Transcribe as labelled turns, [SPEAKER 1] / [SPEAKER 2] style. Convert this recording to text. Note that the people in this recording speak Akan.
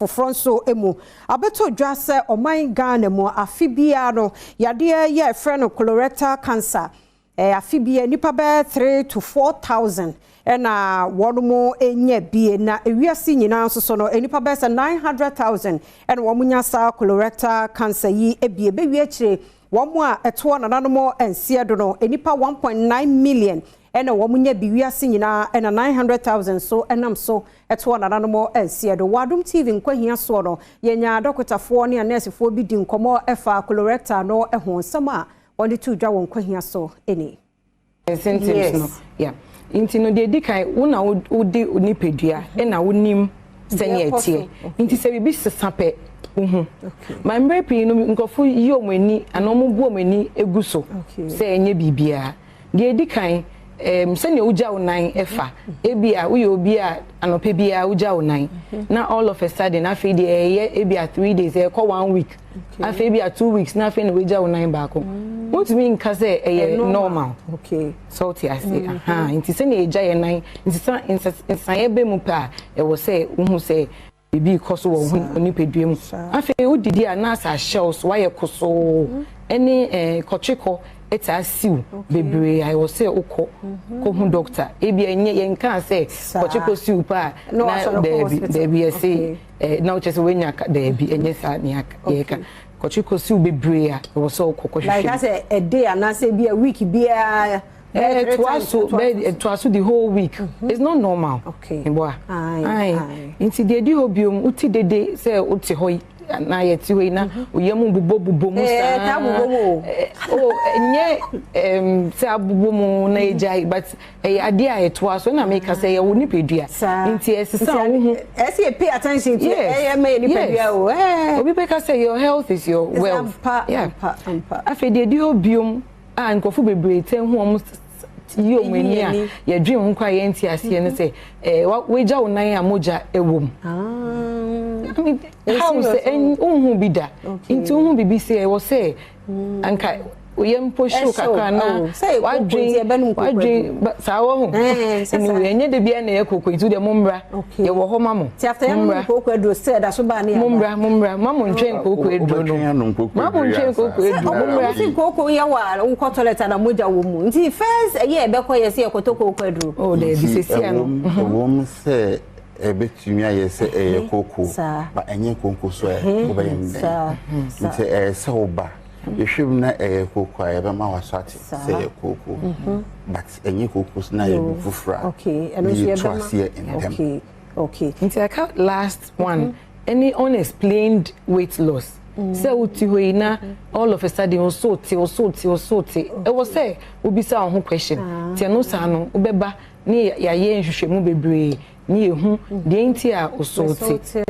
[SPEAKER 1] Foforɔ nso mu abɛtɔ dwa sɛ ɔman Ghana mu afe biara no yadeɛ yɛ ɛfrɛ no colorectal cancer afe biara nipa bɛyɛ 3 to 4 thousand ɛna wɔn mo nya bie, na ewiase nyinaa nso so no nipa bɛyɛ sɛ 900,000 ɛna wɔn nya saa colorectal cancer yi ebie. Bɛwie akyire, wɔn a ɛtoɔ nananom nseɛ do no, nipa 1.9 million ɛna wɔn nya bi wiase nyinaa, ɛna 900,000 so ɛnam so ɛtoɔ nananom nseɛ do. Wɔ TV Nkɔhia soɔ no, yɛnya dɔkotafoɔ ne anɛɛsefoɔ bi di nkɔmmɔ ɛfa colorectal no ɛho. Nsɛm a wɔde to dwa wɔ Nkɔhia so ɛni.
[SPEAKER 2] Symptoms no, yeah, nti no deɛ di kan, wo na wodi nipadua ɛna wonim sɛnea ɛteɛ, nti sɛ biribi sesa pɛ, wohu ma mmerɛ pii no nkurɔfo yi wɔn ani anaa wɔn bu wɔn ani egu so sɛ ɛnyɛ biribiara. Deɛ edi kan, sɛnea wogya wo nan ɛfa, ebi a woyɛ obi a anɔpɛ biara wogya wo nan, na all of a sudden afei deɛ ɛyɛ ebi a 3 days, ɛkɔ one week, afei ebi a 2 weeks, na afei na wogya wo nan baako, wontumi nka sɛ ɛyɛ normal. Sɛ wote ase aha, nti sɛnea ɛgya yɛ nan nsesa nsaeɛ bɛ mu pɛ a, ɛwɔ sɛ wohu sɛ biribi kɔ so wɔ wo nipadua mu. Afei wodidi a na asa ahyɛ wo so, wayɛ kosoo, ɛne kɔtwekɔ ɛtaa siw bebree a, ɛwɔ sɛ wokɔ kɔhu doctor. Ebi ɛnyɛ yɛnkaa sɛ kɔtwekɔ siw pa a na daabi daabi, yɛse na wokyɛ sɛ woanya, daabi, ɛnyɛ saa ne yɛka. Kɔtwekɔ siw bebree a, ɛwɔ sɛ wokɔ kɔhwehwɛ.
[SPEAKER 1] Like asɛ a day anaasɛ bi a week biara.
[SPEAKER 2] Ɛtoa so, bɛɛ ɛtoa so the whole week, it's not normal. Mboa ayi, nti deɛ di hɔ biom, wote dede sɛ wote hɔ yi na yɛte hɔ yi na oyam bobɔ bobɔ mu saa.
[SPEAKER 1] Taa bobɔ mu o.
[SPEAKER 2] O ɛnyɛ sɛ abobɔ mu na egya, but ɛyɛ adeɛ a ɛtoa so na meka sɛ yɛwɔ nipadua nti ɛsesa wo ho.
[SPEAKER 1] Ɛsɛ yɛ pay attention to ɛyɛ mɛ yɛ nipadua o.
[SPEAKER 2] Obi bɛka sɛ your health is your wealth. Afei deɛ di hɔ biom a nkurɔfo bebree tɛ ho wɔn yi wɔn ani a yɛdwen ho kɔ a yɛnte aseɛ no sɛ wagya wo nan a mogya wɔ mu. How sɛ wohu bi da, nti wohu bibi sɛ ɛwɔ sɛ anka oyɛ mpo hyew kakra na wadwen saa wɔ ho. Anyway, ɛnyɛ de bia na ɛyɛ koko, nti deɛ mommra, yɛwɔ hɔ ma mo.
[SPEAKER 1] Mommra,
[SPEAKER 2] mommra, mommra, ma mo ntwɛn kooko aduro no, ma mo ntwɛn kooko aduro, mommra.
[SPEAKER 1] Sɛ kooko yɛ wɔ a wokɔ toilet na mogya wɔ mu, nti first ɛyɛ ɛbɛkɔ yɛ sɛ yɛkɔtɔ kooko aduro.
[SPEAKER 2] Oh daabi, sɛsia no.
[SPEAKER 3] Ɛwɔm sɛ ɛbɛtumi ayɛ sɛ ɛyɛ kooko ba, ɛnyɛ kooko so ɛ wobɛyɛ no dɛn? Nti ɛyɛ sɛ woba yɛhwɛ mu na ɛyɛ kooko a, yɛbɛma wasɔ ate sɛ ɛyɛ kooko, but ɛnyɛ kooko so na yɛ bi foforɔ a, ne yɛtu aseɛ ntɛm.
[SPEAKER 2] Nti ɛka last one ɛne unexplained weight loss, sɛ wote hɔ yi na all of a sudden woso te, woso te, woso te, ɛwɔ sɛ wobisa wo ho question. Nti ɛno saa no, wobɛba ne yɛayɛ nhwehwɛmu bebree ne yɛhu deɛ nti a woso te.